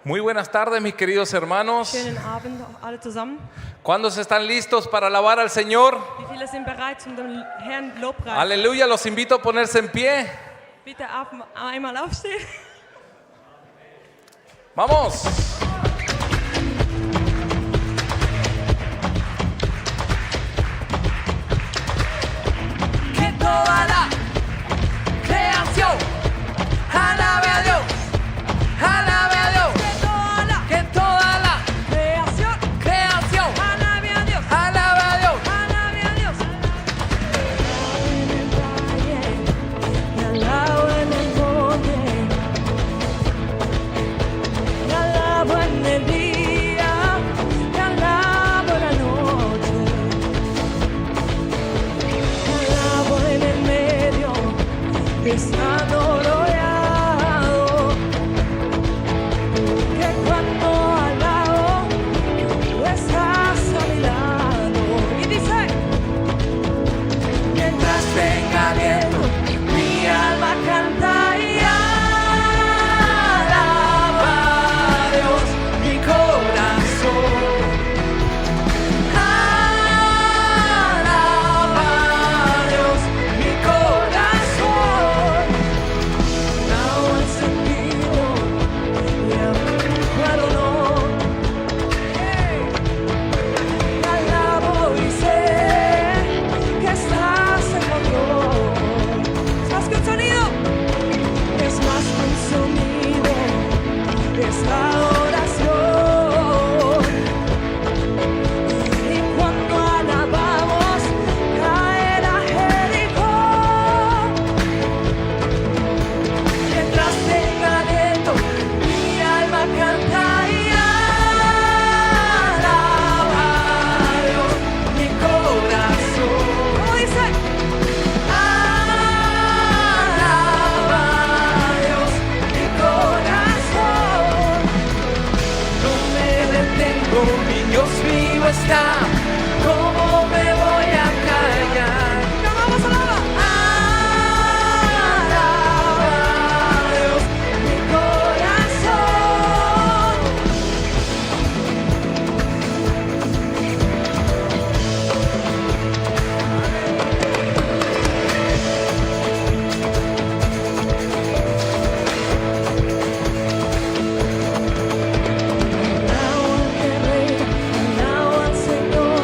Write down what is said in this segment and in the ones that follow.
Muy buenas tardes, mis queridos hermanos. Schönen Abend alle zusammen. ¿Cuántos están listos para alabar al Señor? Wie viele sind bereit zum dem Herrn Lobpreis? Aleluya, los invito a ponerse en pie. Bitte einmal aufstehen. Vamos. Que toda la creación alabe a Dios, alabe a Dios. Que toda la creación Alabe a Dios. alabe a Dios. Alabe a Dios. Te alabo en el monte, te alabo en el día, te alabo en la noche, te alabo en el medio, estando rodeado, que cuando alabo, tú estás a mi lado. Y dice, Mientras venga viento, mi alma canta y alaba a Dios, mi corazón. Alaba a Dios, mi corazón. now el sentido y aún cuando no, te alabo y sé que estás en control. ¿Sabes qué sonido? Es más que un sonido, es la oración. Y cuando alabamos, caerá Jericó. Mientras tenga aliento, mi alma canta y alaba a Dios, mi corazón. ¿Cómo dice? Alaba a Dios, mi corazón. No me detengo, mi Dios vivo está. ¿Cómo me voy a callar? ¡No vamos a alabar! Alaba a Dios, mi corazón. Alabo al que reina, alabo al Señor,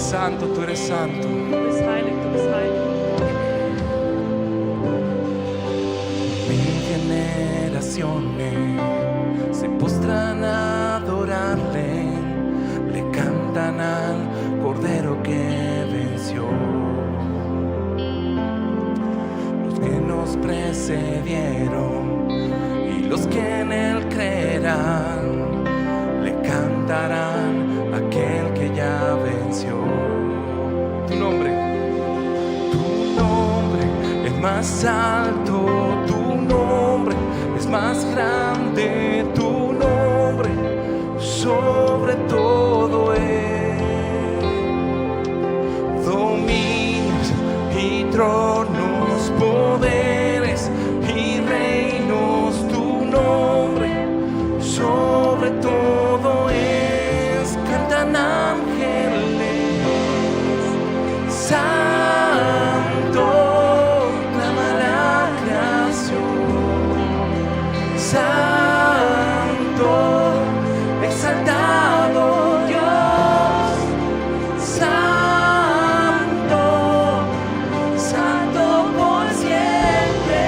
santo, tú eres santo. Du bist heilig, du bist heilig. Mil generaciones se postran a adorarle, le cantan al Cordero que venció. Los que nos precedieron y los que en él creerán, le cantarán a aquel que ya venció. Tu nombre es más alto, tu nombre es más grande, tu nombre sobre todo es. Dominios y tronos, poderes y reinos, tu nombre sobre todo es. Cantan ángeles, santo, clama la creación, santo, exaltado Dios, santo, santo por siempre.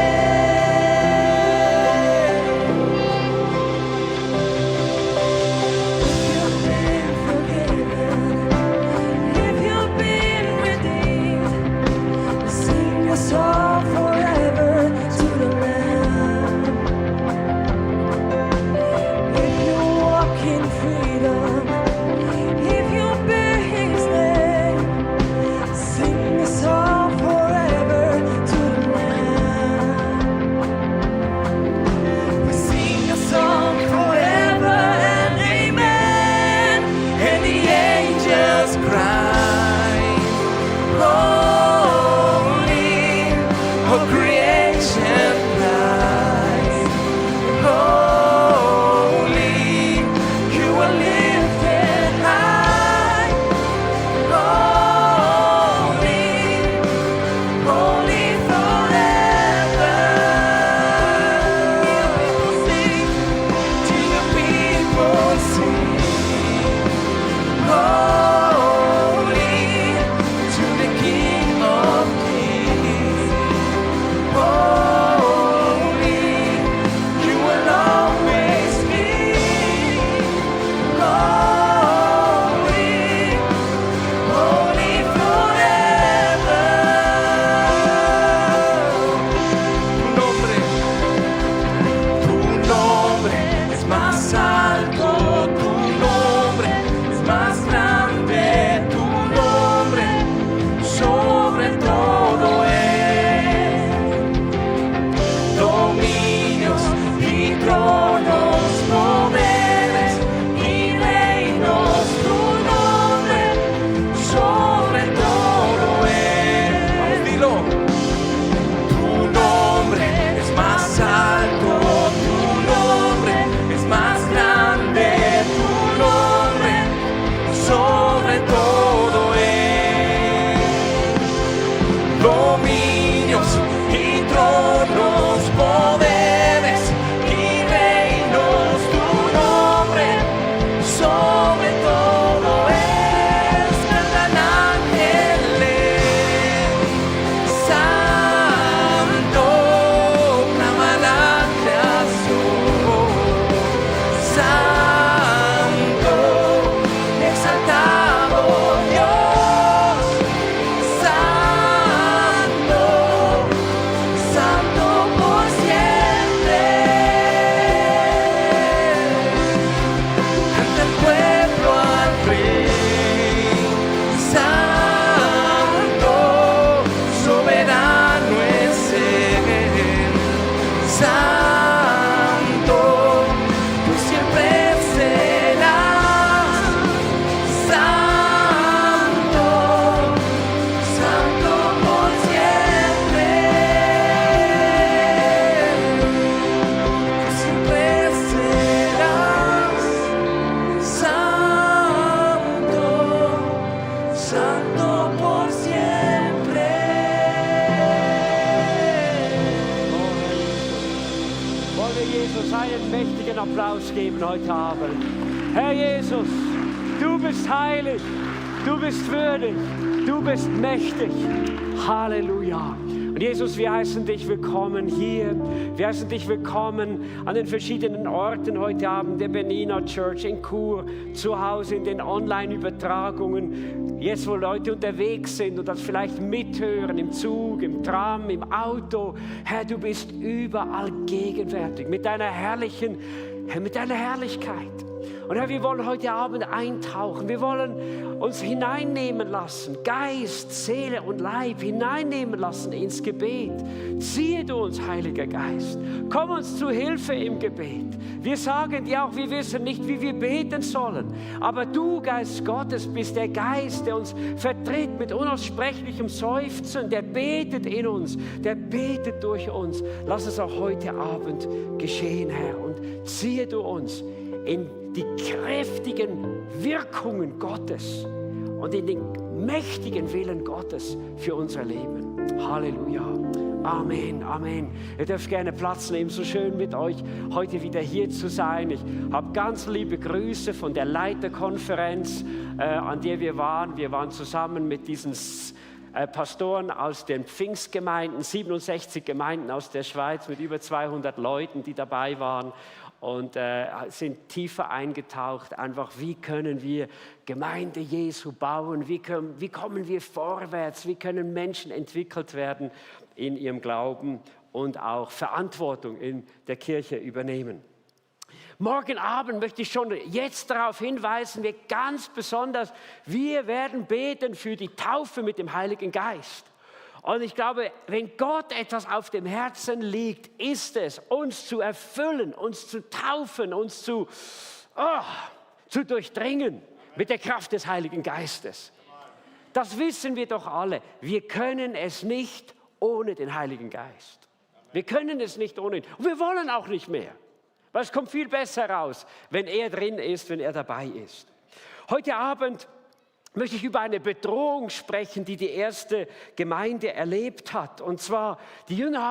If you've been redeemed, sing a song forever to the Lamb. If you walk in freedom, if you bear His name, sing a song forever to the Lamb. We sing a song forever and amen, and the angels cry, holy, all creation cries, holy, you are lifted high, holy, holy forever. Till the people sing, holy, to the King of Kings, holy, you will always be, holy, holy forever. Tu nombre es más alto, tu nombre es más grande, tu nombre sobre todo es. Dominios y tronos, poderes y reinos, tu nombre sobre todo es. Vamos, dilo. Tu nombre es más alto, tu nombre es más grande, tu nombre sobre todo es. Dominios y tronos, poderes y reinos, tu nombre sobre todo es. Cantan ángeles, santo, clama la creación, santo, exaltado Dios, santo, santo por siempre. Canta el pueblo al Rey, santo, soberano es Él, santo, tú siempre serás, santo, santo por siempre, tú siempre serás, santo, santo por siempre. Wollen wir Jesus einen mächtigen Applaus geben heute Abend. Herr Jesus, du bist heilig, Du bist würdig, du bist mächtig. Halleluja. Und Jesus, wir heißen dich willkommen hier. Wir heißen dich willkommen an den verschiedenen Orten heute Abend, der Benina Church, in Chur, zu Hause, in den Online-Übertragungen. Jetzt, wo Leute unterwegs sind und das vielleicht mithören, im Zug, im Tram, im Auto. Herr, du bist überall gegenwärtig mit deiner Herrlichkeit. Und Herr, wir wollen heute Abend eintauchen. Wir wollen uns hineinnehmen lassen, Geist, Seele und Leib hineinnehmen lassen ins Gebet. Ziehe du uns, Heiliger Geist. Komm uns zu Hilfe im Gebet. Wir sagen dir auch, wir wissen nicht, wie wir beten sollen. Aber du, Geist Gottes, bist der Geist, der uns vertritt mit unaussprechlichem Seufzen. Der betet in uns, der betet durch uns. Lass es auch heute Abend geschehen, Herr. Und ziehe du uns in die kräftigen Wirkungen Gottes und in den mächtigen Willen Gottes für unser Leben. Halleluja. Amen, Amen. Ihr dürft gerne Platz nehmen, so schön mit euch heute wieder hier zu sein. Ich habe ganz liebe Grüße von der Leiterkonferenz, an der wir waren. Wir waren zusammen mit diesen Pastoren aus den Pfingstgemeinden, 67 Gemeinden aus der Schweiz mit über 200 Leuten, die dabei waren. Und sind tiefer eingetaucht, einfach wie können wir Gemeinde Jesu bauen, wie kommen wir vorwärts, wie können Menschen entwickelt werden in ihrem Glauben und auch Verantwortung in der Kirche übernehmen. Morgen Abend möchte ich schon jetzt darauf hinweisen, wir ganz besonders, wir werden beten für die Taufe mit dem Heiligen Geist. Und ich glaube, wenn Gott etwas auf dem Herzen liegt, ist es, uns zu erfüllen, uns zu taufen, uns zu durchdringen mit der Kraft des Heiligen Geistes. Das wissen wir doch alle. Wir können es nicht ohne den Heiligen Geist. Wir können es nicht ohne ihn. Und wir wollen auch nicht mehr. Weil es kommt viel besser raus, wenn er drin ist, wenn er dabei ist. Heute Abend möchte ich über eine Bedrohung sprechen, die die erste Gemeinde erlebt hat. Und zwar, die Jünger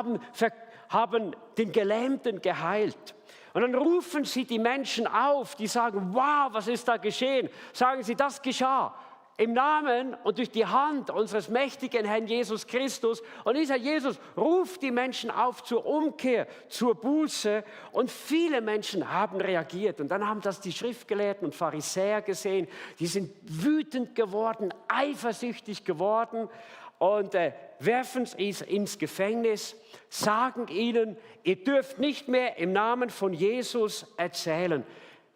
haben den Gelähmten geheilt. Und dann rufen sie die Menschen auf, die sagen, wow, was ist da geschehen? Sagen sie, das geschah im Namen und durch die Hand unseres mächtigen Herrn Jesus Christus. Und dieser Jesus ruft die Menschen auf zur Umkehr, zur Buße. Und viele Menschen haben reagiert. Und dann haben das die Schriftgelehrten und Pharisäer gesehen. Die sind wütend geworden, eifersüchtig geworden und werfen es ins Gefängnis, sagen ihnen, ihr dürft nicht mehr im Namen von Jesus erzählen.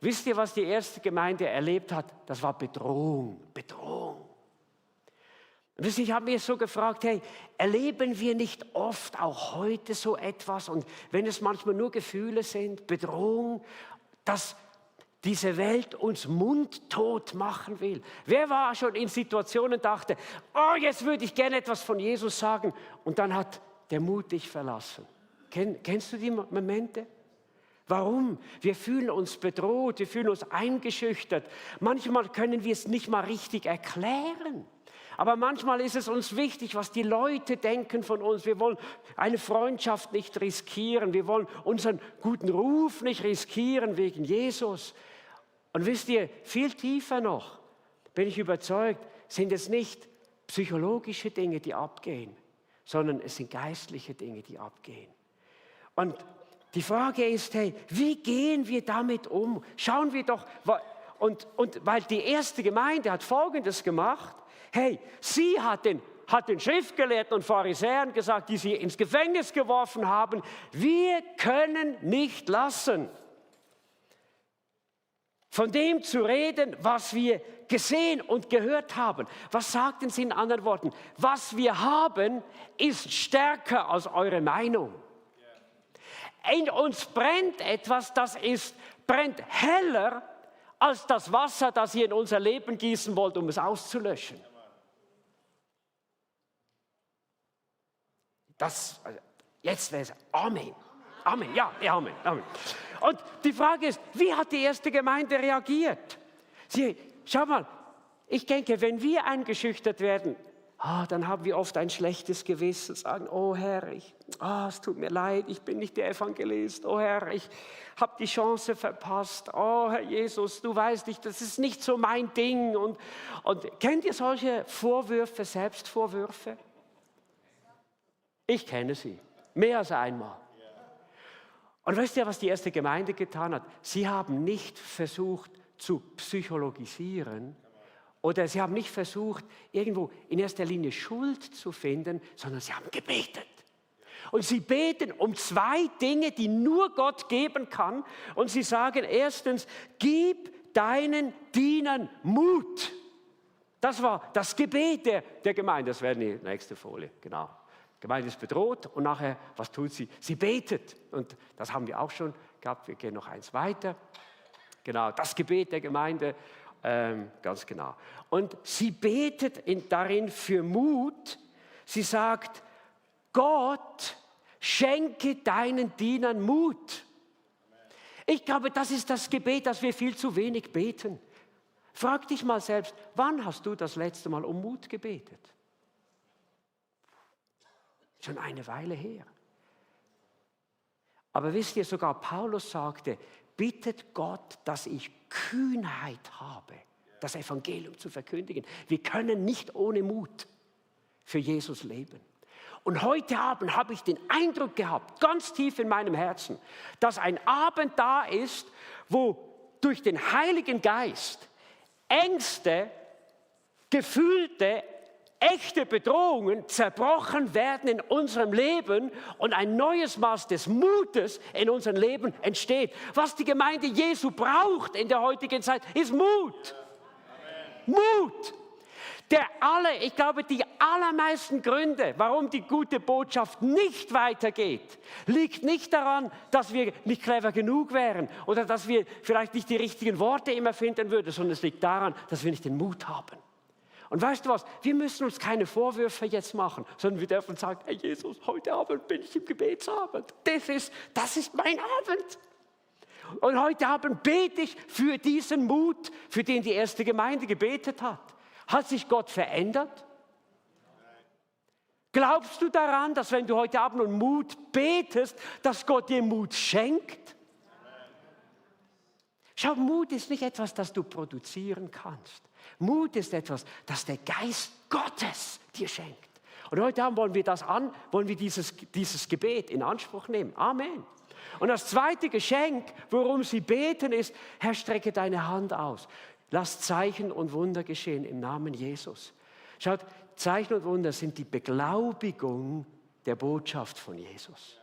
Wisst ihr, was die erste Gemeinde erlebt hat? Das war Bedrohung, Bedrohung. Und ich habe mir so gefragt, hey, erleben wir nicht oft auch heute so etwas? Und wenn es manchmal nur Gefühle sind, Bedrohung, dass diese Welt uns mundtot machen will. Wer war schon in Situationen, dachte, oh, jetzt würde ich gerne etwas von Jesus sagen. Und dann hat der Mut dich verlassen. Kennst du die Momente? Warum? Wir fühlen uns bedroht, wir fühlen uns eingeschüchtert. Manchmal können wir es nicht mal richtig erklären. Aber manchmal ist es uns wichtig, was die Leute denken von uns. Wir wollen eine Freundschaft nicht riskieren. Wir wollen unseren guten Ruf nicht riskieren wegen Jesus. Und wisst ihr, viel tiefer noch, bin ich überzeugt, sind es nicht psychologische Dinge, die abgehen, sondern es sind geistliche Dinge, die abgehen. Und die Frage ist, hey, wie gehen wir damit um? Schauen wir doch, und weil die erste Gemeinde hat Folgendes gemacht, hey, sie hat den Schriftgelehrten und Pharisäern gesagt, die sie ins Gefängnis geworfen haben, wir können nicht lassen, von dem zu reden, was wir gesehen und gehört haben. Was sagten sie in anderen Worten? Was wir haben, ist stärker als eure Meinung. In uns brennt etwas, brennt heller als das Wasser, das ihr in unser Leben gießen wollt, um es auszulöschen. Jetzt wäre es Amen. Amen, ja, Amen, Amen. Und die Frage ist, wie hat die erste Gemeinde reagiert? Schau mal, ich denke, wenn wir eingeschüchtert werden, dann haben wir oft ein schlechtes Gewissen, sagen, oh Herr, es tut mir leid, ich bin nicht der Evangelist. Oh Herr, ich habe die Chance verpasst. Oh Herr Jesus, du weißt nicht, das ist nicht so mein Ding. Und kennt ihr solche Vorwürfe, Selbstvorwürfe? Ich kenne sie, mehr als einmal. Und weißt ihr, was die erste Gemeinde getan hat? Sie haben nicht versucht zu psychologisieren oder sie haben nicht versucht, irgendwo in erster Linie Schuld zu finden, sondern sie haben gebetet. Und sie beten um 2 Dinge, die nur Gott geben kann. Und sie sagen erstens, gib deinen Dienern Mut. Das war das Gebet der Gemeinde. Das wäre die nächste Folie, genau. Die Gemeinde ist bedroht und nachher, was tut sie? Sie betet. Und das haben wir auch schon gehabt. Wir gehen noch eins weiter. Genau, das Gebet der Gemeinde, ganz genau. Und sie betet darin für Mut. Sie sagt, Gott, schenke deinen Dienern Mut. Ich glaube, das ist das Gebet, das wir viel zu wenig beten. Frag dich mal selbst, wann hast du das letzte Mal um Mut gebetet? Schon eine Weile her. Aber wisst ihr, sogar Paulus sagte, bittet Gott, dass ich Kühnheit habe, das Evangelium zu verkündigen. Wir können nicht ohne Mut für Jesus leben. Und heute Abend habe ich den Eindruck gehabt, ganz tief in meinem Herzen, dass ein Abend da ist, wo durch den Heiligen Geist Ängste, gefühlte, echte Bedrohungen zerbrochen werden in unserem Leben und ein neues Maß des Mutes in unserem Leben entsteht. Was die Gemeinde Jesu braucht in der heutigen Zeit, ist Mut. Amen. Mut. Ich glaube, die allermeisten Gründe, warum die gute Botschaft nicht weitergeht, liegt nicht daran, dass wir nicht clever genug wären oder dass wir vielleicht nicht die richtigen Worte immer finden würden, sondern es liegt daran, dass wir nicht den Mut haben. Und weißt du was, wir müssen uns keine Vorwürfe jetzt machen, sondern wir dürfen sagen, hey Jesus, heute Abend bin ich im Gebetsabend. Das ist mein Abend. Und heute Abend bete ich für diesen Mut, für den die erste Gemeinde gebetet hat. Hat sich Gott verändert? Glaubst du daran, dass wenn du heute Abend um Mut betest, dass Gott dir Mut schenkt? Schau, Mut ist nicht etwas, das du produzieren kannst. Mut ist etwas, das der Geist Gottes dir schenkt. Und heute Abend wollen wir dieses Gebet in Anspruch nehmen. Amen. Und das zweite Geschenk, worum sie beten, ist, Herr, strecke deine Hand aus. Lass Zeichen und Wunder geschehen im Namen Jesus. Schaut, Zeichen und Wunder sind die Beglaubigung der Botschaft von Jesus.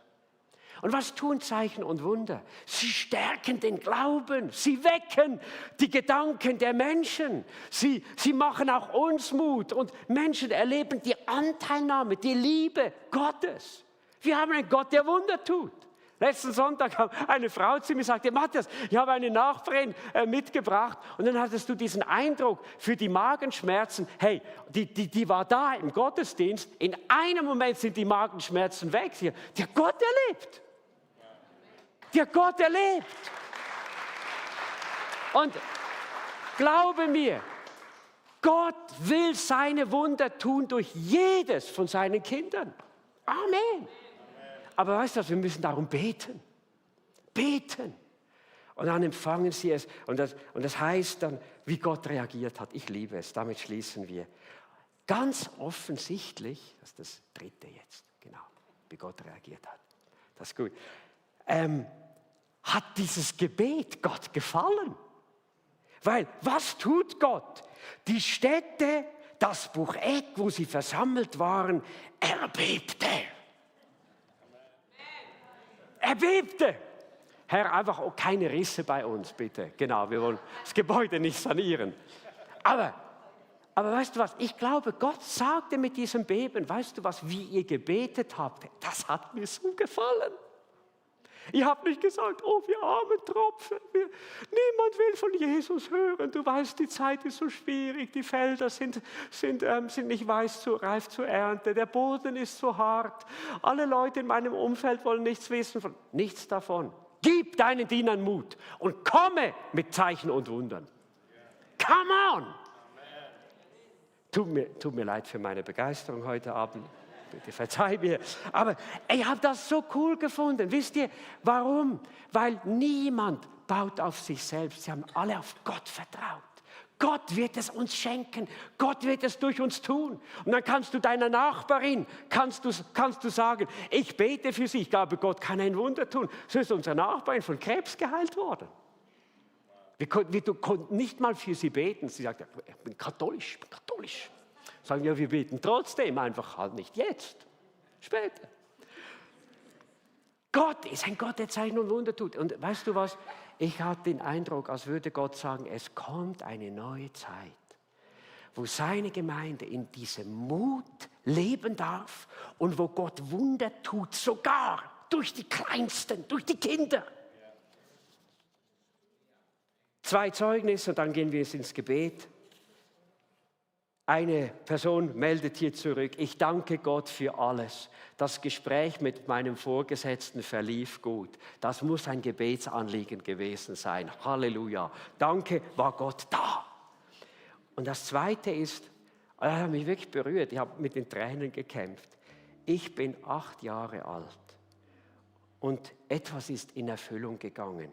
Und was tun Zeichen und Wunder? Sie stärken den Glauben, sie wecken die Gedanken der Menschen, sie machen auch uns Mut und Menschen erleben die Anteilnahme, die Liebe Gottes. Wir haben einen Gott, der Wunder tut. Letzten Sonntag kam eine Frau zu mir und sagte, Matthias, ich habe eine Nachbarin mitgebracht und dann hattest du diesen Eindruck für die Magenschmerzen, hey, die war da im Gottesdienst, in einem Moment sind die Magenschmerzen weg. Der Gott erlebt. Der Gott erlebt. Und glaube mir, Gott will seine Wunder tun durch jedes von seinen Kindern. Amen. Aber weißt du, wir müssen darum beten. Beten. Und dann empfangen sie es. Und das heißt dann, wie Gott reagiert hat. Ich liebe es. Damit schließen wir. Ganz offensichtlich, das ist das dritte jetzt, genau, wie Gott reagiert hat. Das ist gut. Hat dieses Gebet Gott gefallen? Weil, was tut Gott? Die Stätte, das Bucheck, wo sie versammelt waren, erbebte. Erbebte. Herr, einfach auch keine Risse bei uns, bitte. Genau, wir wollen das Gebäude nicht sanieren. Aber weißt du was? Ich glaube, Gott sagte mit diesem Beben, weißt du was, wie ihr gebetet habt, das hat mir so gefallen. Ihr habt nicht gesagt, oh, wir armen Tropfen, niemand will von Jesus hören. Du weißt, die Zeit ist so schwierig, die Felder sind nicht reif zur Ernte, der Boden ist so hart. Alle Leute in meinem Umfeld wollen nichts wissen von nichts davon. Gib deinen Dienern Mut und komme mit Zeichen und Wundern. Come on! Tut mir leid für meine Begeisterung heute Abend. Bitte verzeih mir. Aber ich habe das so cool gefunden. Wisst ihr, warum? Weil niemand baut auf sich selbst. Sie haben alle auf Gott vertraut. Gott wird es uns schenken. Gott wird es durch uns tun. Und dann kannst du deiner Nachbarin, kannst du sagen, ich bete für sie. Ich glaube, Gott kann ein Wunder tun. So ist unsere Nachbarin von Krebs geheilt worden. Wir konnten nicht mal für sie beten. Sie sagt, ich bin katholisch. Sagen wir, wir beten trotzdem, einfach halt nicht jetzt, später. Gott ist ein Gott, der Zeichen und Wunder tut. Und weißt du was? Ich hatte den Eindruck, als würde Gott sagen, es kommt eine neue Zeit, wo seine Gemeinde in diesem Mut leben darf und wo Gott Wunder tut, sogar durch die Kleinsten, durch die Kinder. 2 Zeugnisse und dann gehen wir jetzt ins Gebet. Eine Person meldet hier zurück, ich danke Gott für alles. Das Gespräch mit meinem Vorgesetzten verlief gut. Das muss ein Gebetsanliegen gewesen sein. Halleluja. Danke, war Gott da. Und das Zweite ist, das hat mich wirklich berührt, ich habe mit den Tränen gekämpft. Ich bin 8 Jahre alt und etwas ist in Erfüllung gegangen.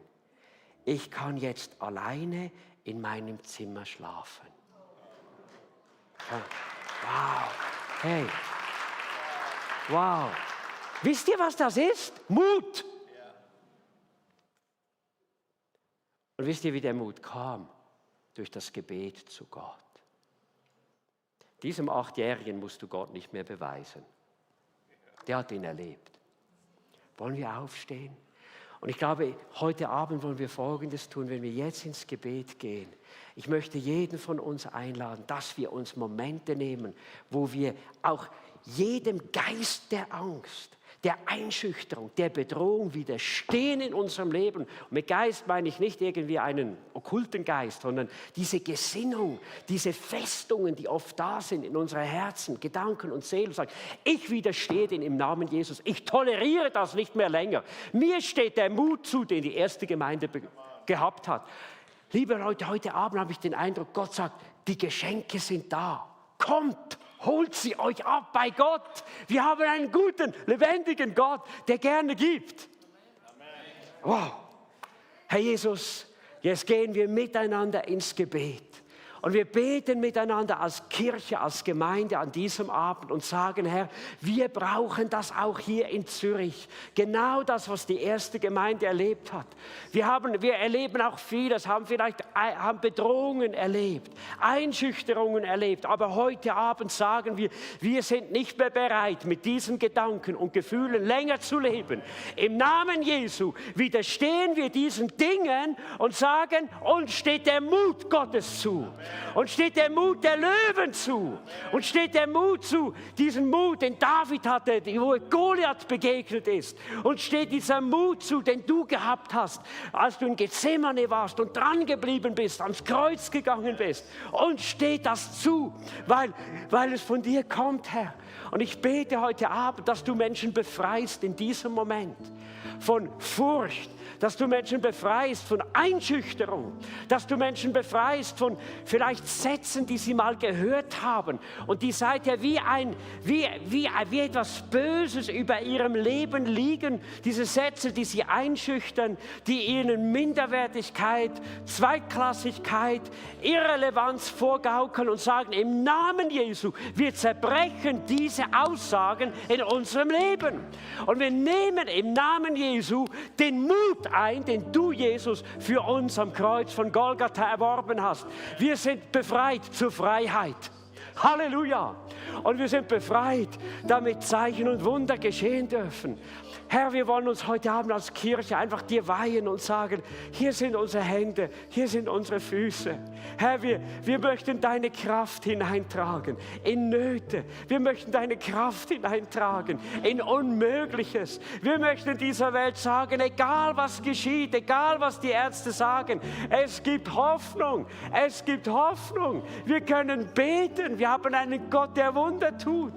Ich kann jetzt alleine in meinem Zimmer schlafen. Wow, hey, wow. Wisst ihr, was das ist? Mut. Und wisst ihr, wie der Mut kam? Durch das Gebet zu Gott. Diesem 8-Jährigen musst du Gott nicht mehr beweisen. Der hat ihn erlebt. Wollen wir aufstehen? Und ich glaube, heute Abend wollen wir Folgendes tun, wenn wir jetzt ins Gebet gehen. Ich möchte jeden von uns einladen, dass wir uns Momente nehmen, wo wir auch jedem Geist der Angst, der Einschüchterung, der Bedrohung widerstehen in unserem Leben. Und mit Geist meine ich nicht irgendwie einen okkulten Geist, sondern diese Gesinnung, diese Festungen, die oft da sind in unseren Herzen, Gedanken und Seelen. Sagen, ich widerstehe denen im Namen Jesus. Ich toleriere das nicht mehr länger. Mir steht der Mut zu, den die erste Gemeinde gehabt hat. Liebe Leute, heute Abend habe ich den Eindruck, Gott sagt, die Geschenke sind da. Kommt! Holt sie euch ab bei Gott. Wir haben einen guten, lebendigen Gott, der gerne gibt. Wow. Herr Jesus, jetzt gehen wir miteinander ins Gebet. Und wir beten miteinander als Kirche, als Gemeinde an diesem Abend und sagen, Herr, wir brauchen das auch hier in Zürich. Genau das, was die erste Gemeinde erlebt hat. Wir erleben auch vieles, haben Bedrohungen erlebt, Einschüchterungen erlebt. Aber heute Abend sagen wir sind nicht mehr bereit, mit diesen Gedanken und Gefühlen länger zu leben. Im Namen Jesu widerstehen wir diesen Dingen und sagen, uns steht der Mut Gottes zu. Und steht der Mut der Löwen zu. Und steht der Mut zu, diesen Mut, den David hatte, wo Goliath begegnet ist. Und steht dieser Mut zu, den du gehabt hast, als du in Gethsemane warst und dran geblieben bist, ans Kreuz gegangen bist. Und steht das zu, weil es von dir kommt, Herr. Und ich bete heute Abend, dass du Menschen befreist in diesem Moment von Furcht, dass du Menschen befreist von Einschüchterung, dass du Menschen befreist von vielleicht Sätzen, die sie mal gehört haben und die seither wie etwas Böses über ihrem Leben liegen. Diese Sätze, die sie einschüchtern, die ihnen Minderwertigkeit, Zweitklassigkeit, Irrelevanz vorgaukeln und sagen, im Namen Jesu, wir zerbrechen diese Aussagen in unserem Leben. Und wir nehmen im Namen Jesu den Mut ein, den du, Jesus, für uns am Kreuz von Golgatha erworben hast. Wir sind befreit zur Freiheit. Halleluja! Und wir sind befreit, damit Zeichen und Wunder geschehen dürfen. Herr, wir wollen uns heute Abend als Kirche einfach dir weihen und sagen, hier sind unsere Hände, hier sind unsere Füße. Herr, wir möchten deine Kraft hineintragen in Nöte. Wir möchten deine Kraft hineintragen in Unmögliches. Wir möchten dieser Welt sagen, egal was geschieht, egal was die Ärzte sagen, es gibt Hoffnung, es gibt Hoffnung. Wir können beten, wir haben einen Gott, der Wunder tut.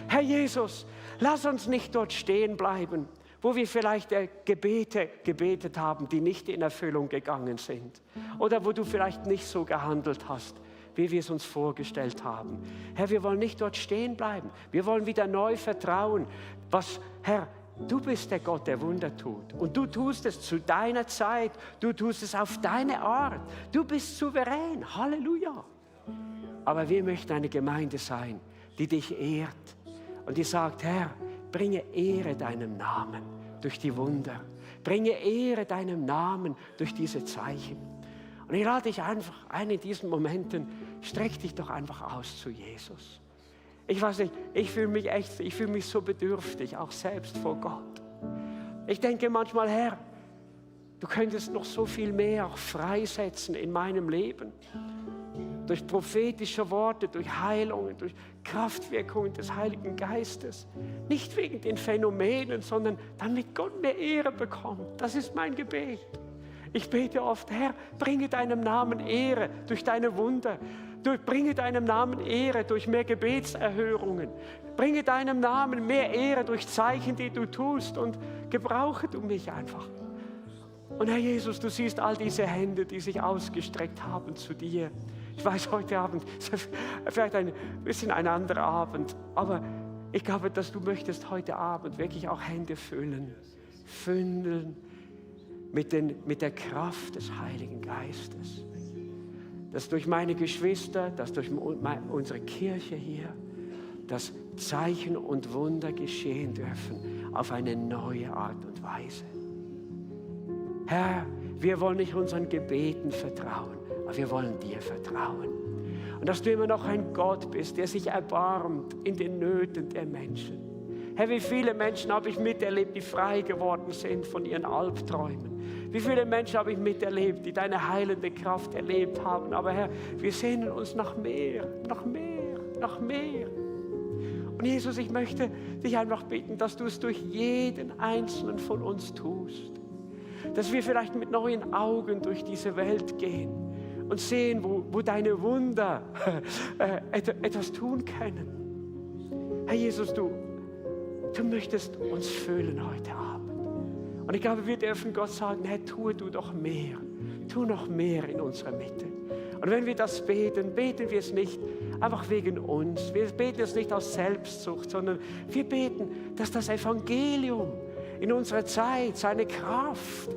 Herr Jesus, lass uns nicht dort stehen bleiben, wo wir vielleicht Gebete gebetet haben, die nicht in Erfüllung gegangen sind. Oder wo du vielleicht nicht so gehandelt hast, wie wir es uns vorgestellt haben. Herr, wir wollen nicht dort stehen bleiben. Wir wollen wieder neu vertrauen. Herr, du bist der Gott, der Wunder tut. Und du tust es zu deiner Zeit. Du tust es auf deine Art. Du bist souverän. Halleluja. Aber wir möchten eine Gemeinde sein, die dich ehrt und die sagt, Herr, bringe Ehre deinem Namen durch die Wunder. Bringe Ehre deinem Namen durch diese Zeichen. Und ich lade dich einfach ein in diesen Momenten, streck dich doch einfach aus zu Jesus. Ich weiß nicht, ich fühle mich so bedürftig, auch selbst vor Gott. Ich denke manchmal, Herr, du könntest noch so viel mehr auch freisetzen in meinem Leben. Durch prophetische Worte, durch Heilungen, durch Kraftwirkungen des Heiligen Geistes. Nicht wegen den Phänomenen, sondern damit Gott mehr Ehre bekommt. Das ist mein Gebet. Ich bete oft, Herr, bringe deinem Namen Ehre durch deine Wunder. Bringe deinem Namen Ehre durch mehr Gebetserhörungen. Bringe deinem Namen mehr Ehre durch Zeichen, die du tust. Und gebrauche du mich einfach. Und Herr Jesus, du siehst all diese Hände, die sich ausgestreckt haben zu dir. Ich weiß, heute Abend ist vielleicht ein bisschen ein anderer Abend, aber ich glaube, dass du möchtest heute Abend wirklich auch Hände füllen mit der Kraft des Heiligen Geistes. Dass durch meine Geschwister, dass durch unsere Kirche hier, dass Zeichen und Wunder geschehen dürfen auf eine neue Art und Weise. Herr, wir wollen nicht unseren Gebeten vertrauen, aber wir wollen dir vertrauen. Und dass du immer noch ein Gott bist, der sich erbarmt in den Nöten der Menschen. Herr, wie viele Menschen habe ich miterlebt, die frei geworden sind von ihren Albträumen. Wie viele Menschen habe ich miterlebt, die deine heilende Kraft erlebt haben. Aber Herr, wir sehnen uns nach mehr, nach mehr, nach mehr. Und Jesus, ich möchte dich einfach bitten, dass du es durch jeden Einzelnen von uns tust. Dass wir vielleicht mit neuen Augen durch diese Welt gehen und sehen, wo deine Wunder etwas tun können. Herr Jesus, du möchtest uns füllen heute Abend. Und ich glaube, wir dürfen Gott sagen, Herr, tue du doch mehr. Tu noch mehr in unserer Mitte. Und wenn wir das beten, beten wir es nicht einfach wegen uns. Wir beten es nicht aus Selbstsucht, sondern wir beten, dass das Evangelium in unserer Zeit seine Kraft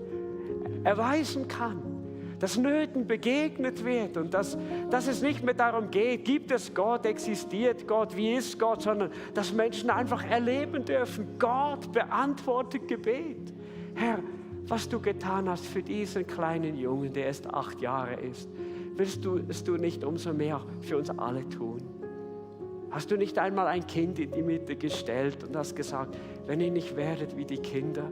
erweisen kann. Dass Nöten begegnet wird und dass es nicht mehr darum geht, gibt es Gott, existiert Gott, wie ist Gott, sondern dass Menschen einfach erleben dürfen, Gott beantwortet Gebet. Herr, was du getan hast für diesen kleinen Jungen, der erst 8 Jahre ist, willst du es nicht umso mehr für uns alle tun? Hast du nicht einmal ein Kind in die Mitte gestellt und hast gesagt, wenn ihr nicht werdet wie die Kinder,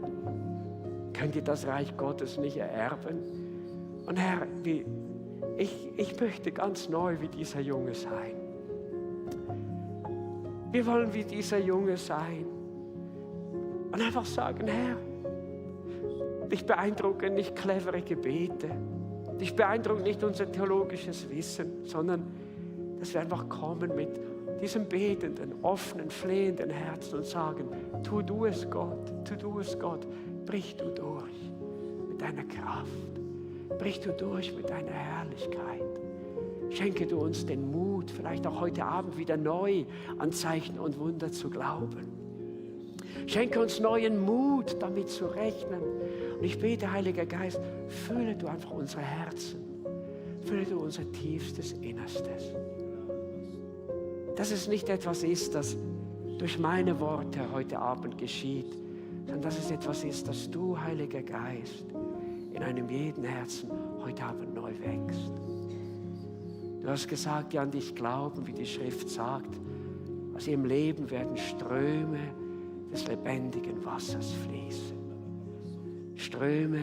könnt ihr das Reich Gottes nicht ererben? Und Herr, ich möchte ganz neu wie dieser Junge sein. Wir wollen wie dieser Junge sein. Und einfach sagen, Herr, dich beeindrucken nicht clevere Gebete. Dich beeindruckt nicht unser theologisches Wissen, sondern dass wir einfach kommen mit diesem betenden, offenen, flehenden Herzen und sagen, tu du es Gott, brich du durch mit deiner Kraft. Brich du durch mit deiner Herrlichkeit. Schenke du uns den Mut, vielleicht auch heute Abend wieder neu an Zeichen und Wunder zu glauben. Schenke uns neuen Mut, damit zu rechnen. Und ich bete, Heiliger Geist, fülle du einfach unsere Herzen. Fülle du unser tiefstes Innerstes. Dass es nicht etwas ist, das durch meine Worte heute Abend geschieht, sondern dass es etwas ist, das du, Heiliger Geist, in einem jeden Herzen heute Abend neu wächst. Du hast gesagt, die an dich glauben, wie die Schrift sagt, aus ihrem Leben werden Ströme des lebendigen Wassers fließen. Ströme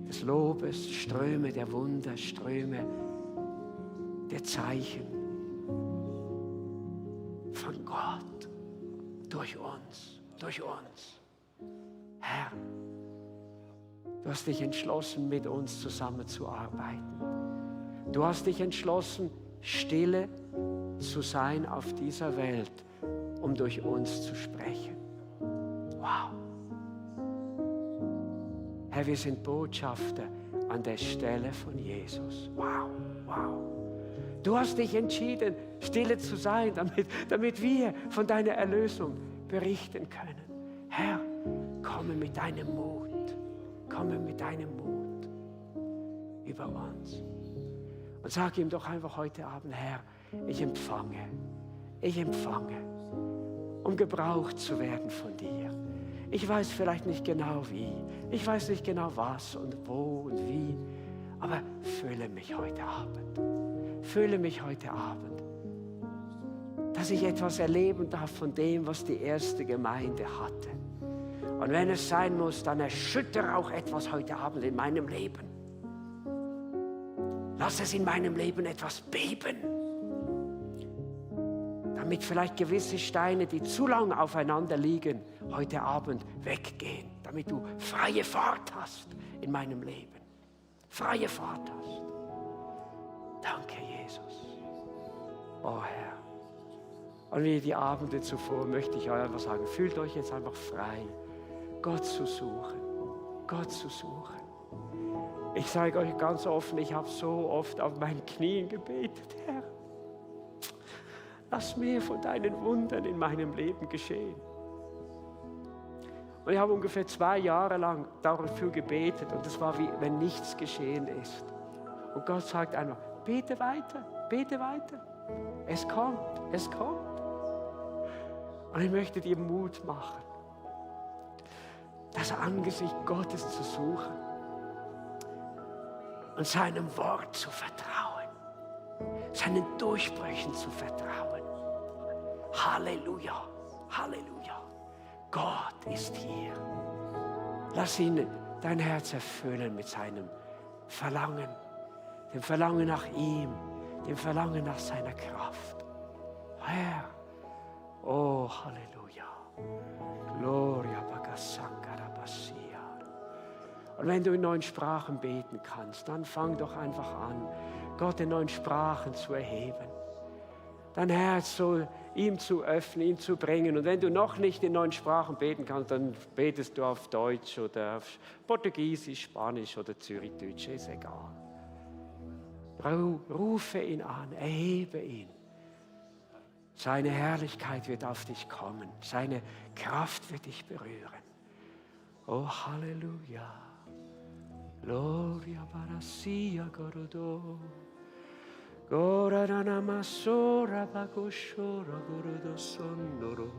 des Lobes, Ströme der Wunder, Ströme der Zeichen von Gott durch uns, Herr. Du hast dich entschlossen, mit uns zusammenzuarbeiten. Du hast dich entschlossen, stille zu sein auf dieser Welt, um durch uns zu sprechen. Wow. Herr, wir sind Botschafter an der Stelle von Jesus. Wow, wow. Du hast dich entschieden, stille zu sein, damit wir von deiner Erlösung berichten können. Herr, komme mit deinem Mut, komme mit deinem Mut über uns. Und sag ihm doch einfach heute Abend, Herr, ich empfange, um gebraucht zu werden von dir. Ich weiß vielleicht nicht genau wie, ich weiß nicht genau was und wo und wie, aber fülle mich heute Abend. Fülle mich heute Abend, dass ich etwas erleben darf von dem, was die erste Gemeinde hatte. Und wenn es sein muss, dann erschüttere auch etwas heute Abend in meinem Leben. Lass es in meinem Leben etwas beben, damit vielleicht gewisse Steine, die zu lange aufeinander liegen, heute Abend weggehen, damit du freie Fahrt hast in meinem Leben. Freie Fahrt hast. Danke, Jesus. Oh Herr. Und wie die Abende zuvor möchte ich euch einfach sagen, fühlt euch jetzt einfach frei, Gott zu suchen. Gott zu suchen. Ich sage euch ganz offen, ich habe so oft auf meinen Knien gebetet, Herr. Lass mehr von deinen Wundern in meinem Leben geschehen. Und ich habe ungefähr 2 Jahre lang dafür gebetet und es war wie wenn nichts geschehen ist. Und Gott sagt einfach, bete weiter, bete weiter. Es kommt, es kommt. Und ich möchte dir Mut machen, das Angesicht Gottes zu suchen und seinem Wort zu vertrauen, seinen Durchbrüchen zu vertrauen. Halleluja, Halleluja. Gott ist hier. Lass ihn dein Herz erfüllen mit seinem Verlangen, dem Verlangen nach ihm, dem Verlangen nach seiner Kraft. Herr, oh Halleluja, Gloria Bagasankara Basia. Und wenn du in neuen Sprachen beten kannst, dann fang doch einfach an, Gott in neuen Sprachen zu erheben. Dein Herz so ihm zu öffnen, ihm zu bringen. Und wenn du noch nicht in neuen Sprachen beten kannst, dann betest du auf Deutsch oder auf Portugiesisch, Spanisch oder Zürichdeutsch, ist egal. Rufe ihn an, erhebe ihn. Seine Herrlichkeit wird auf dich kommen, seine Kraft wird dich berühren. Oh Halleluja, Gloria Barasia Gorodo. Gora dana masora bagoshora gorodo sondoro.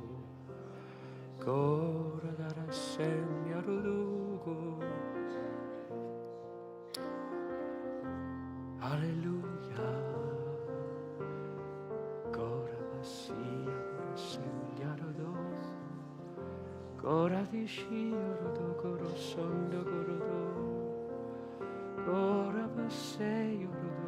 Gora dara semia rudugo. Halleluja. Gora basia gora semia rudo. Gora di shia rudo goro sondo gorodo. Gora baseyo rudo.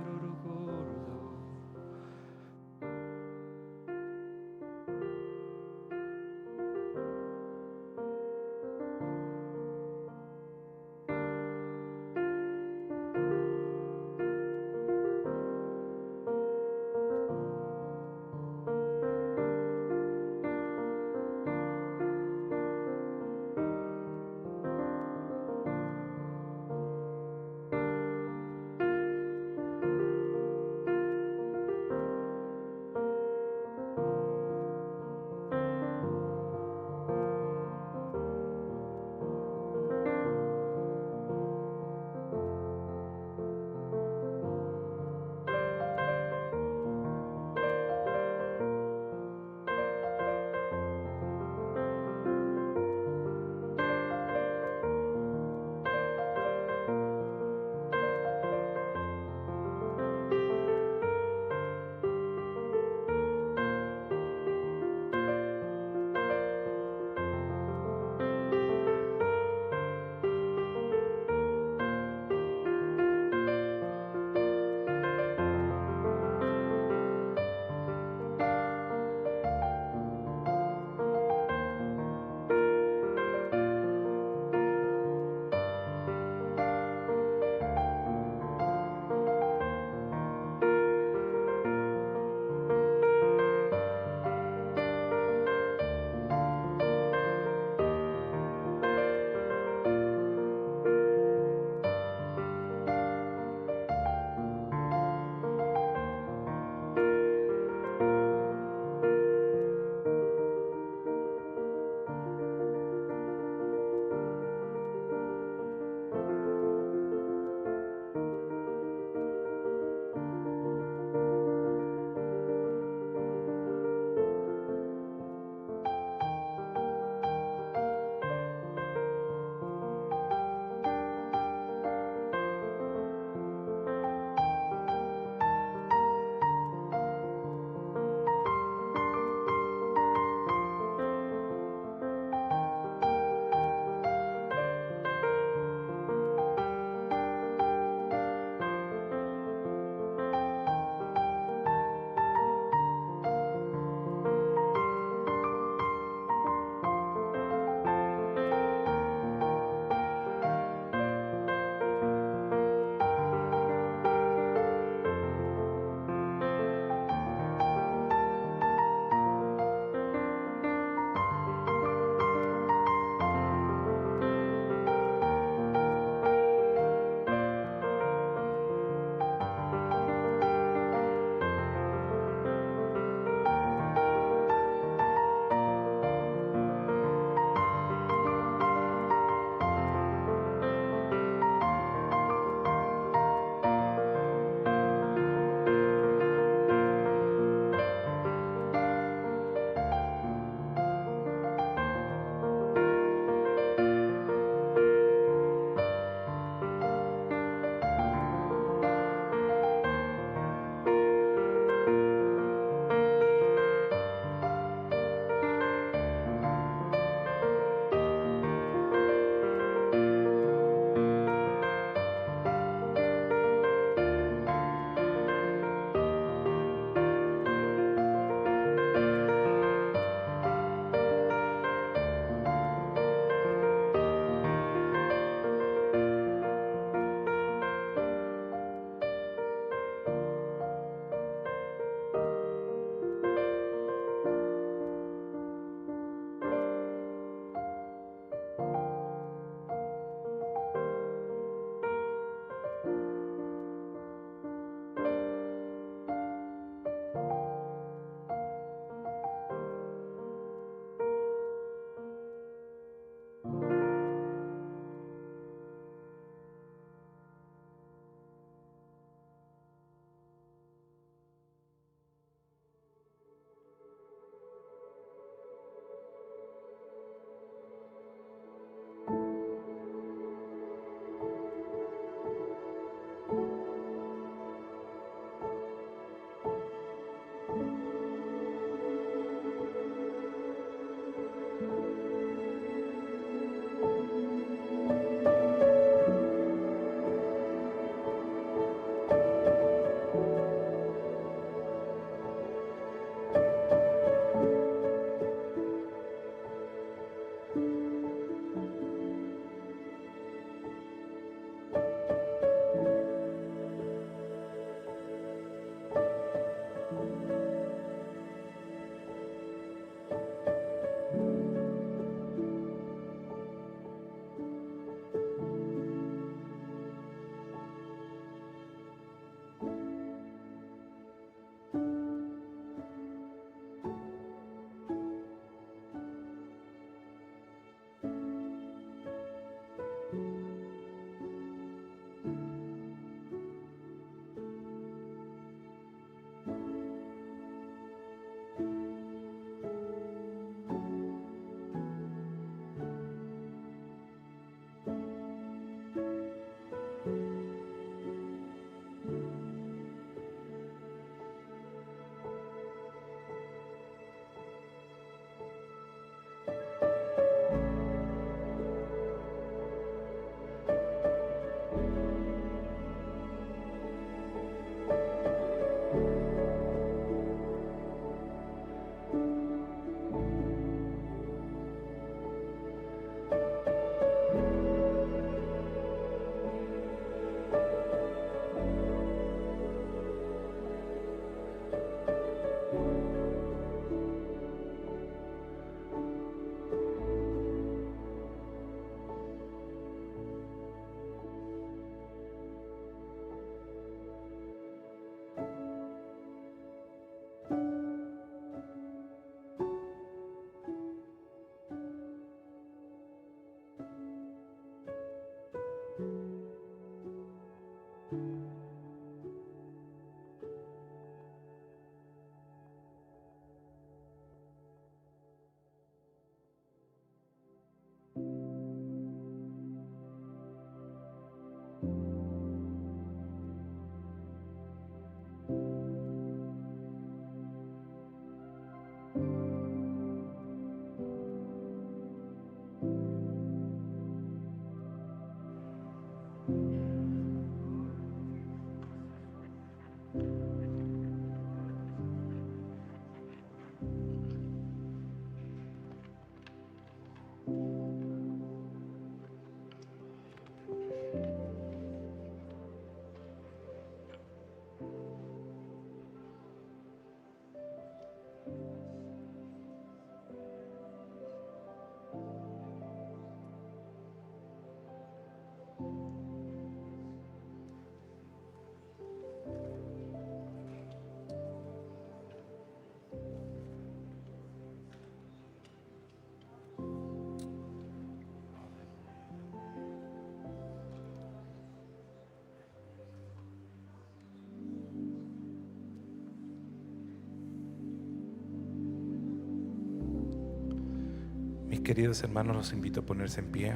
Mis queridos hermanos, los invito a ponerse en pie.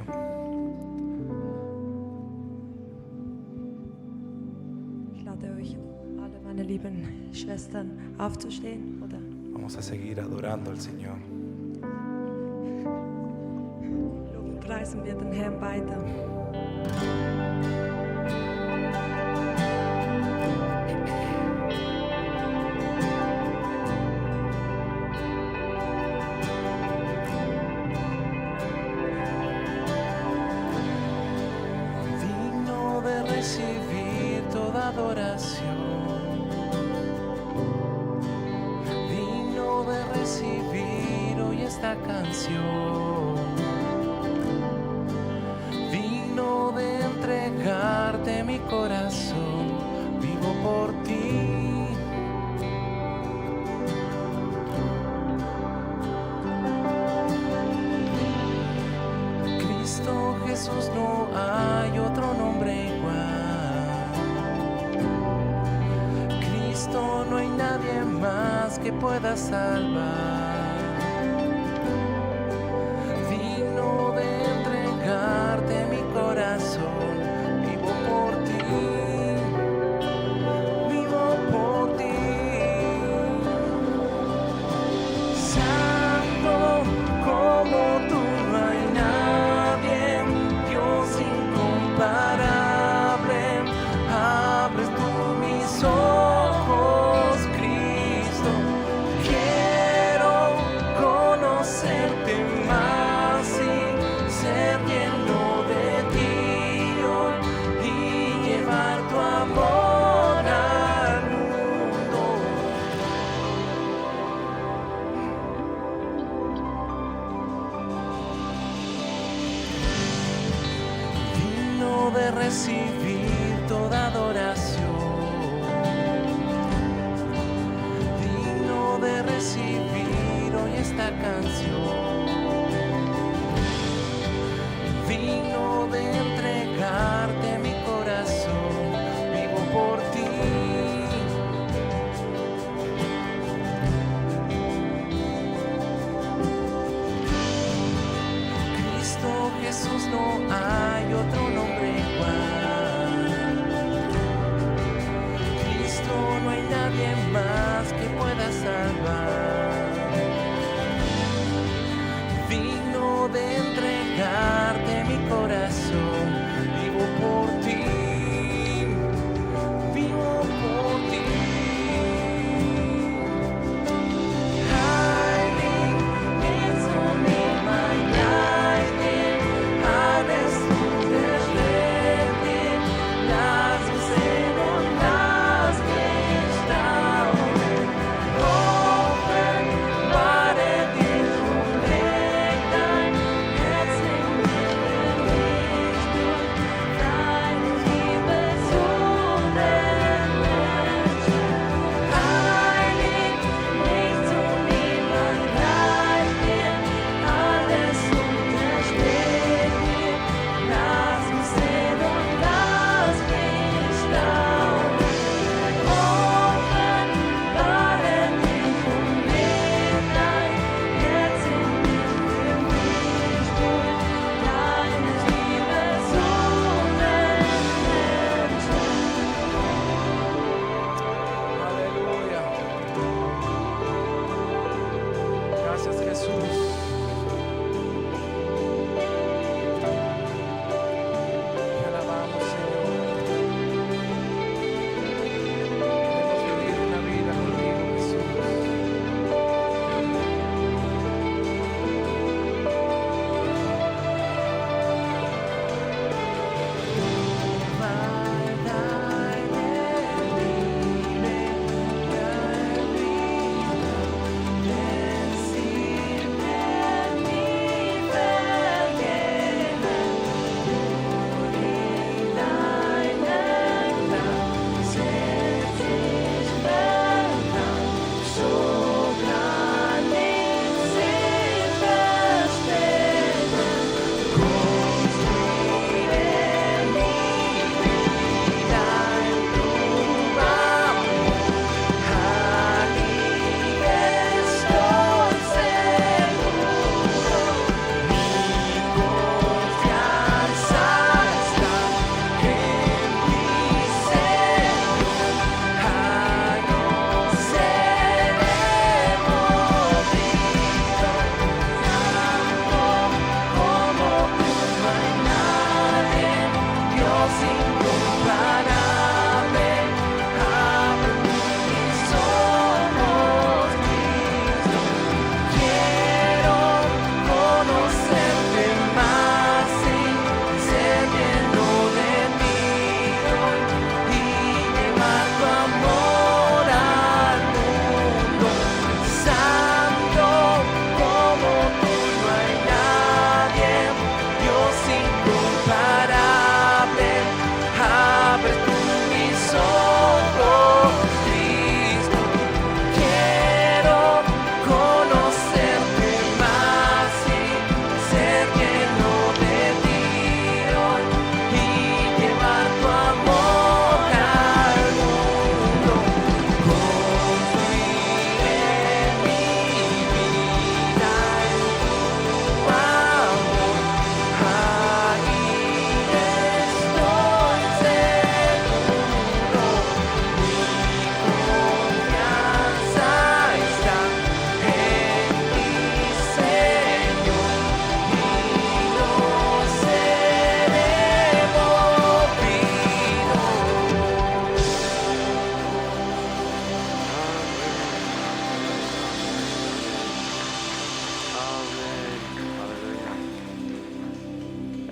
Ich lade euch alle, meine lieben Schwestern, aufzustehen. Oder Vamos a seguir adorando al Señor. preisen wir den Herrn weiter. Digno de recibir toda adoración, digno de recibir hoy esta canción, digno de entregarte mi corazón, vivo por ti. Cristo Jesús, no hay otro nombre igual. Cristo, no hay nadie más que pueda salvar. Digno de entregarte mi corazón, vivo por ti, vivo por ti. Santo como tú no hay nadie, Dios incomparable, abres tú mis ojos, Cristo, quiero conocerte más y ser lleno de ti hoy y llevar tu amor al mundo. Digno de recibir toda adoración, digno de recibir hoy esta canción, digno de entregarte mi corazón, vivo por ti. Cristo Jesús, no hay otro nombre igual. Cristo, no hay nadie más que pueda salvar. Digno de entregarte mi corazón, vivo por ti, vivo por ti. Heilig ist du mir mein Leid, alles du der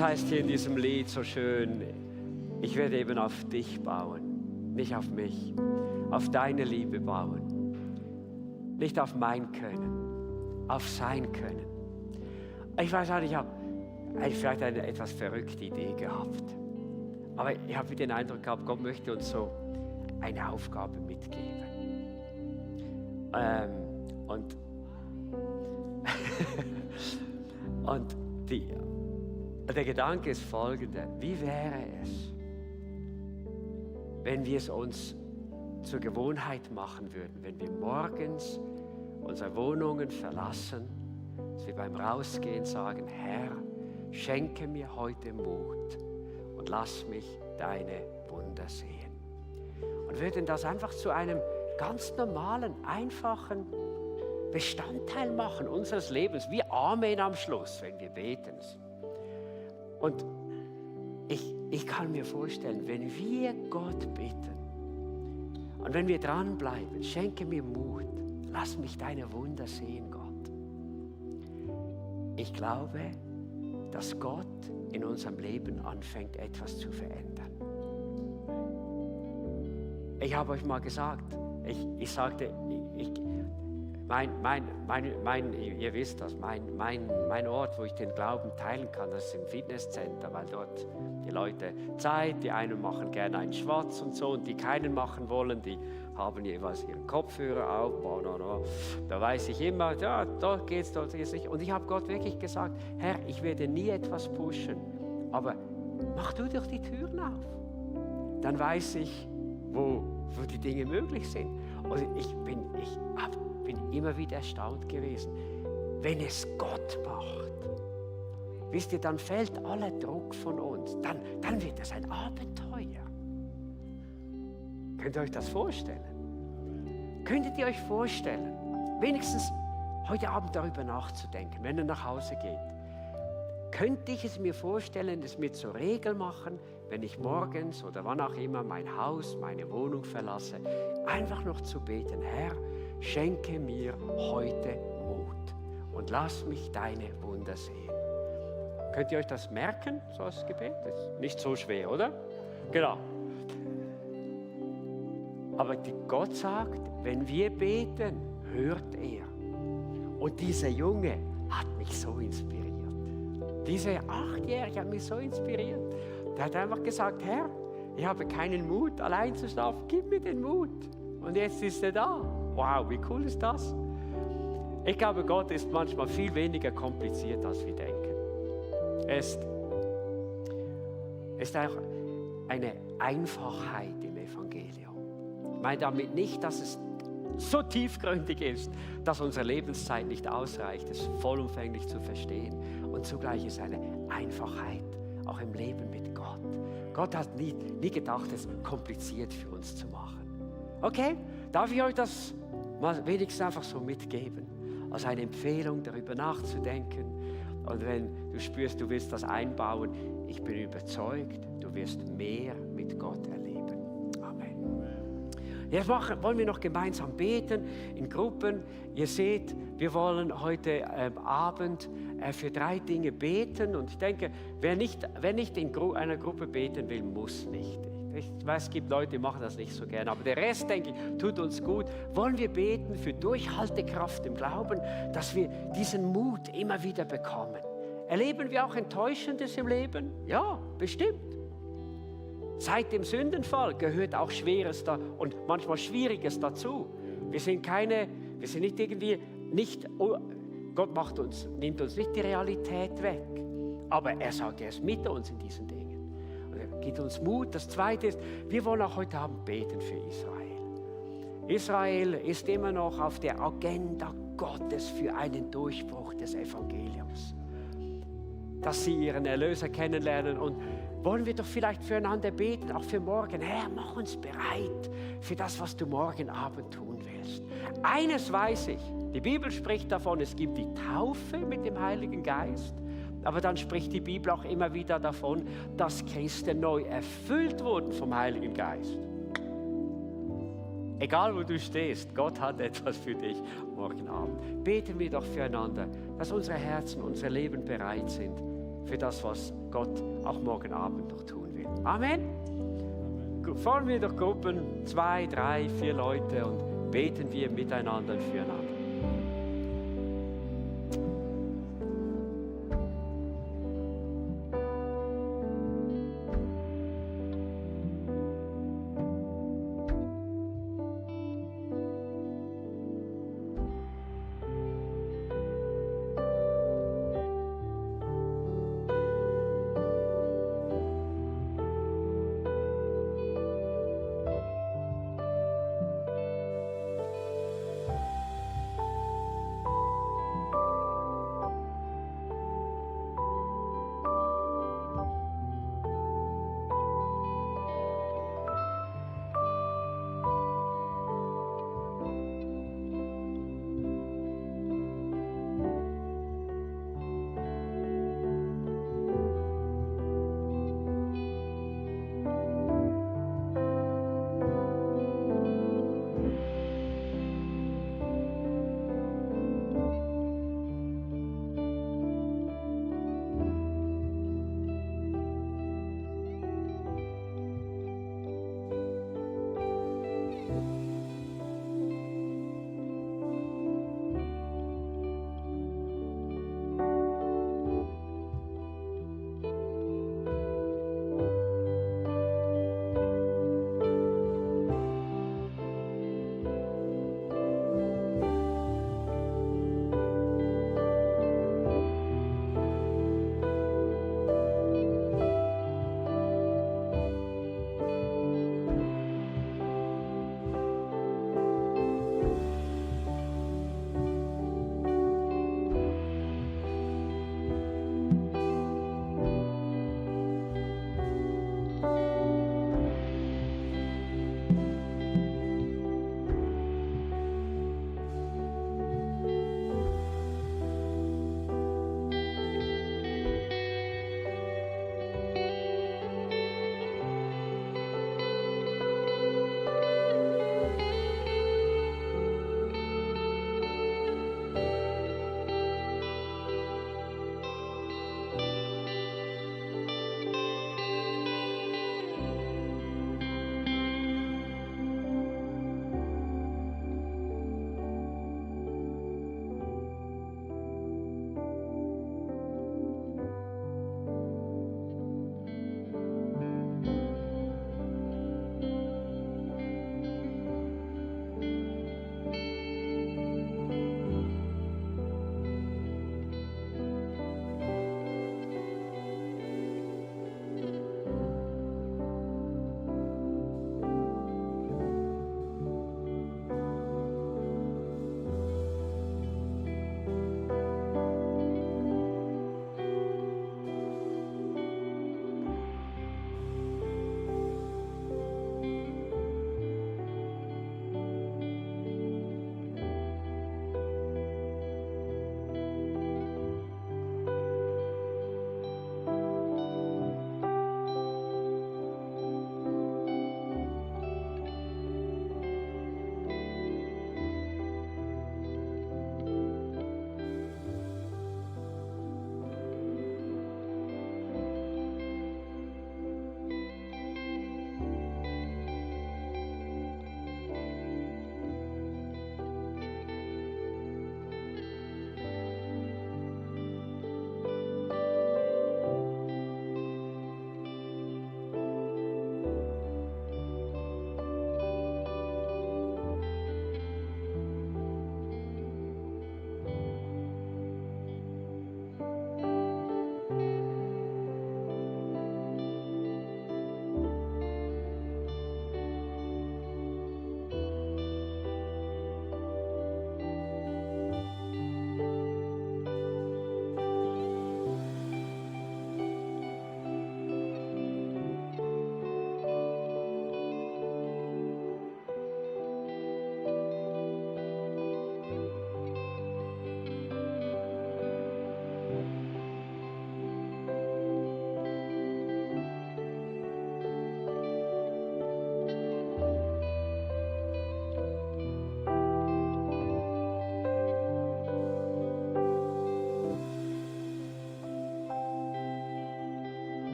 Es heißt hier in diesem Lied so schön, ich werde eben auf dich bauen, nicht auf mich, auf deine Liebe bauen, nicht auf mein Können, auf sein Können. Ich weiß auch nicht, ich habe vielleicht eine etwas verrückte Idee gehabt, aber ich habe den Eindruck gehabt, Gott möchte uns so eine Aufgabe mitgeben. Und der Gedanke ist folgender: Wie wäre es, wenn wir es uns zur Gewohnheit machen würden, wenn wir morgens unsere Wohnungen verlassen, dass wir beim Rausgehen sagen, Herr, schenke mir heute Mut und lass mich deine Wunder sehen. Und würden das einfach zu einem ganz normalen, einfachen Bestandteil machen unseres Lebens, wie Amen am Schluss, wenn wir beten. Und ich kann mir vorstellen, wenn wir Gott bitten und wenn wir dranbleiben, schenke mir Mut, lass mich deine Wunder sehen, Gott. Ich glaube, dass Gott in unserem Leben anfängt, etwas zu verändern. Ich habe euch mal gesagt, ich sagte, ihr wisst das, mein Ort, wo ich den Glauben teilen kann, das ist im Fitnesscenter, weil dort die Leute Zeit, die einen machen gerne einen Schwarz und so, und die keinen machen wollen, die haben jeweils ihren Kopfhörer auf. Da weiß ich immer, ja, dort geht's nicht. Und ich habe Gott wirklich gesagt, Herr, ich werde nie etwas pushen, aber mach du doch die Türen auf. Dann weiß ich, wo die Dinge möglich sind. Und ich bin immer wieder erstaunt gewesen, wenn es Gott macht. Wisst ihr, dann fällt aller Druck von uns. Dann wird es ein Abenteuer. Könnt ihr euch das vorstellen? Könntet ihr euch vorstellen, wenigstens heute Abend darüber nachzudenken, wenn ihr nach Hause geht? Könnte ich es mir vorstellen, es mir zur Regel machen, wenn ich morgens oder wann auch immer mein Haus, meine Wohnung verlasse, einfach noch zu beten, Herr, schenke mir heute Mut und lass mich deine Wunder sehen. Könnt ihr euch das merken, so als Gebet? Das ist nicht so schwer, oder? Genau. Aber Gott sagt, wenn wir beten, hört er. Und dieser Junge hat mich so inspiriert. Dieser 8-Jährige hat mich so inspiriert. Der hat einfach gesagt, Herr, ich habe keinen Mut, allein zu schlafen. Gib mir den Mut. Und jetzt ist er da. Wow, wie cool ist das? Ich glaube, Gott ist manchmal viel weniger kompliziert, als wir denken. Es ist auch eine Einfachheit im Evangelium. Ich meine damit nicht, dass es so tiefgründig ist, dass unsere Lebenszeit nicht ausreicht, es vollumfänglich zu verstehen. Und zugleich ist eine Einfachheit, auch im Leben mit Gott. Gott hat nie gedacht, es kompliziert für uns zu machen. Okay, darf ich euch das mal wenigstens einfach so mitgeben, als eine Empfehlung, darüber nachzudenken. Und wenn du spürst, du willst das einbauen, ich bin überzeugt, du wirst mehr mit Gott erleben. Amen. Jetzt wollen wir noch gemeinsam beten in Gruppen. Ihr seht, wir wollen heute Abend für 3 Dinge beten. Und ich denke, wer nicht in einer Gruppe beten will, muss nicht. Ich weiß, es gibt Leute, die machen das nicht so gerne, aber der Rest, denke ich, tut uns gut. Wollen wir beten für Durchhaltekraft im Glauben, dass wir diesen Mut immer wieder bekommen. Erleben wir auch Enttäuschendes im Leben? Ja, bestimmt. Seit dem Sündenfall gehört auch Schweres und manchmal Schwieriges dazu. Wir sind nicht irgendwie, Gott nimmt uns nicht die Realität weg, aber er sagt, er ist mit uns in diesen Dingen. Gibt uns Mut. Das Zweite ist, wir wollen auch heute Abend beten für Israel. Israel ist immer noch auf der Agenda Gottes für einen Durchbruch des Evangeliums. Dass sie ihren Erlöser kennenlernen, und wollen wir doch vielleicht füreinander beten, auch für morgen. Herr, mach uns bereit für das, was du morgen Abend tun willst. Eines weiß ich, die Bibel spricht davon, es gibt die Taufe mit dem Heiligen Geist. Aber dann spricht die Bibel auch immer wieder davon, dass Christen neu erfüllt wurden vom Heiligen Geist. Egal wo du stehst, Gott hat etwas für dich morgen Abend. Beten wir doch füreinander, dass unsere Herzen, unser Leben bereit sind für das, was Gott auch morgen Abend noch tun will. Amen. Fahren wir durch Gruppen, 2, 3, 4 Leute und beten wir miteinander und füreinander.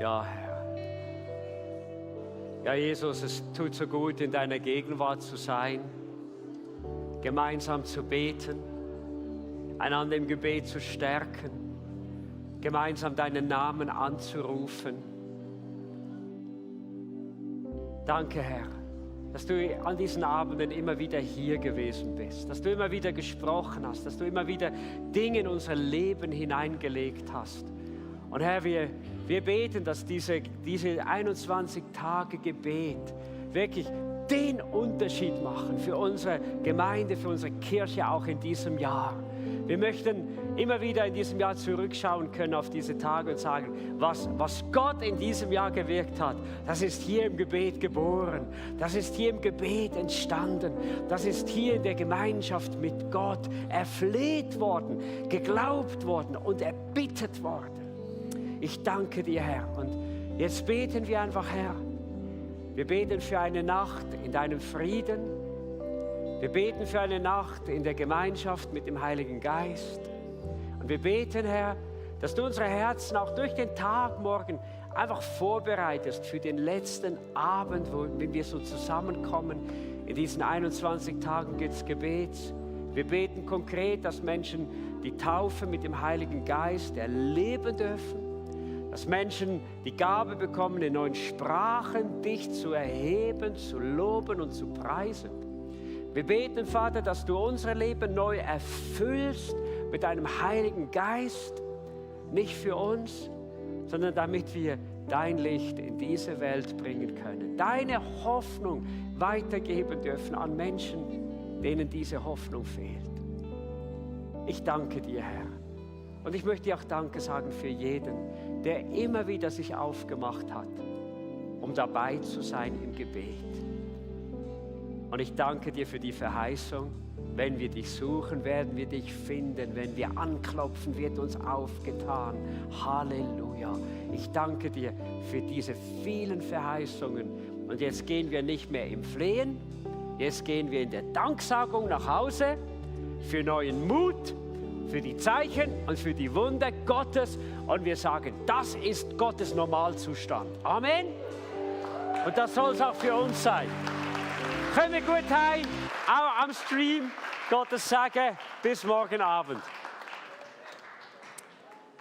Ja, Herr. Ja, Jesus, es tut so gut, in deiner Gegenwart zu sein, gemeinsam zu beten, einander im Gebet zu stärken, gemeinsam deinen Namen anzurufen. Danke, Herr, dass du an diesen Abenden immer wieder hier gewesen bist, dass du immer wieder gesprochen hast, dass du immer wieder Dinge in unser Leben hineingelegt hast. Und Herr, wir beten, dass diese 21 Tage Gebet wirklich den Unterschied machen für unsere Gemeinde, für unsere Kirche auch in diesem Jahr. Wir möchten immer wieder in diesem Jahr zurückschauen können auf diese Tage und sagen, was Gott in diesem Jahr gewirkt hat, das ist hier im Gebet geboren, das ist hier im Gebet entstanden, das ist hier in der Gemeinschaft mit Gott erfleht worden, geglaubt worden und erbittet worden. Ich danke dir, Herr. Und jetzt beten wir einfach, Herr. Wir beten für eine Nacht in deinem Frieden. Wir beten für eine Nacht in der Gemeinschaft mit dem Heiligen Geist. Und wir beten, Herr, dass du unsere Herzen auch durch den Tag morgen einfach vorbereitest für den letzten Abend, wenn wir so zusammenkommen in diesen 21 Tagen des Gebets. Wir beten konkret, dass Menschen die Taufe mit dem Heiligen Geist erleben dürfen. Dass Menschen die Gabe bekommen, in neuen Sprachen dich zu erheben, zu loben und zu preisen. Wir beten, Vater, dass du unser Leben neu erfüllst mit deinem Heiligen Geist. Nicht für uns, sondern damit wir dein Licht in diese Welt bringen können. Deine Hoffnung weitergeben dürfen an Menschen, denen diese Hoffnung fehlt. Ich danke dir, Herr. Und ich möchte dir auch Danke sagen für jeden, der immer wieder sich aufgemacht hat, um dabei zu sein im Gebet. Und ich danke dir für die Verheißung, wenn wir dich suchen, werden wir dich finden. Wenn wir anklopfen, wird uns aufgetan. Halleluja. Ich danke dir für diese vielen Verheißungen. Und jetzt gehen wir nicht mehr im Flehen, jetzt gehen wir in der Danksagung nach Hause für neuen Mut, für die Zeichen und für die Wunder Gottes. Und wir sagen, das ist Gottes Normalzustand. Amen. Und das soll es auch für uns sein. Können wir gut heim, auch am Stream. Gottes Segen, bis morgen Abend.